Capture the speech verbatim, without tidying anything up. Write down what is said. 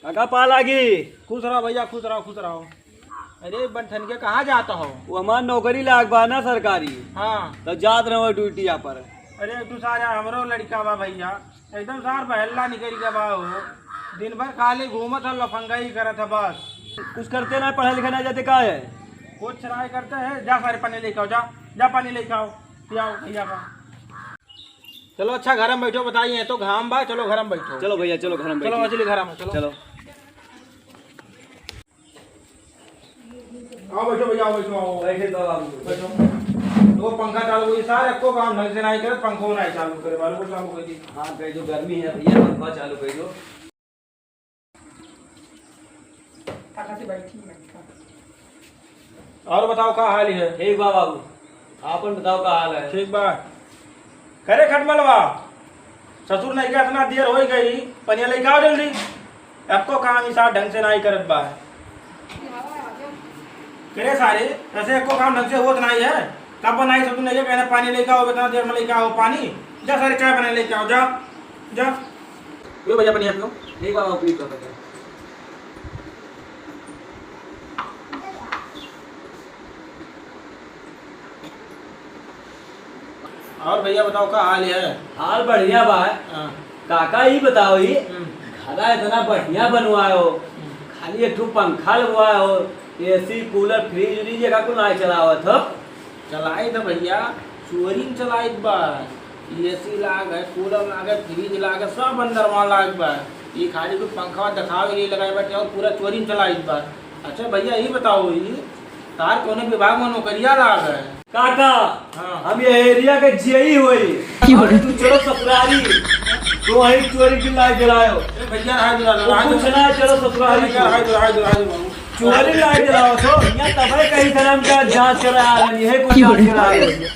काका, पाँव लागी। खुश रहो भइया, खुश रहो, खुश रहो। अरे बन ठन के कहाँ जात हो? वो हमार नौकरी लाग बा ना सरकारी। हाँ। तो जात रहो ड्यूटिया पर। अरे एक ठो सार हमरो लड़िका बा भइया, एकदम सार बहल्ला निकरि गवा बा हो। दिन भर खाली घूमत है, लफंगाई करत है बस। कुछ करते ना, पढ़े लिखे ना जाते का है? कुछ नाहीं करते है। जा सारे पानी लेके आओ, जा, जा पानी लेके आओ, पियाओ भइया का। चलो अच्छा घर में बैठो, बताइए तो घाम बा, चलो घर में बैठो। चलो भइया, चलो घर में चलो बैठो। असली घर में चलो। चलो। आओ बैठो भइया, आओ बैठो, आओ। बैठे तो बाबू। बैठो। तो पंखा चालू होई सार, एको काम ढंग से नाहीं करे, पंखो नाहीं चालू करे, बालू को चालू कर दी। हाँ, कह दो गर्मी है भइया, पंखा चालू कर दो। और बताओ का हाल है? ठीक बा बाबू, आपन बताओ का हाल है? ठीक बा। करे खटमलवा, ससुर नहीं के इतना देर होइ गई, पनिया लेके आओ जल्दी। एको काम ई सार ढंग से नाहीं करत बा। करे सारे, ऐसे एको काम ढंग से होत नाहीं है। कब बनाई ससुर नहीं के, कहने पानी लेके आओ, इतना देर में लेके आओ पानी। जा सारे चाय बना लेके आओ, जा, जा। लो भइया पनिया पियो। ठीक बा बाबू, पी तो। और भइया बताओ का हाल है? हाल बढ़िया बा। हाँ। काका ई बताओ ई हम्म। घरा इतना बढ़िया बनवाए हो, हम्म। खाली एक ठो पंखा लगवाए हो, एसी, कूलर, फ्रिज व्रिज एका कुल नाहीं चलावत हो। चलाइत है भइया, चोरी में चलाइत बा। एसी लाग है, कूलर लाग है, फ्रिज लाग है, सब अंदर वहाँ लाग बा। ई खाली कुल पंखा देखावे के लिए लगाए बाटे और पूरा चोरी में चलाइत बा। अच्छा भइया, ई बताओ, ई तार कौने विभाग में नौकरिया लाग है? काका, हाँ। हम ये एरिया के जेई होई। की बोले? अरे तू चलो ससुरारी, तू वहीं चोरी की लाइट जलायो। ए भइया, रहा दो, रहा वो दो, कुछ ना, चलो ससुरारी। भइया, रहा दो, रहा दो, रहा दो बाबू। चोरी लाइट जलाओ तो, यहाँ तबे कहीं धर्म का जांच करा आ रही है, कुछ की जांच बोले? करा आ रही है।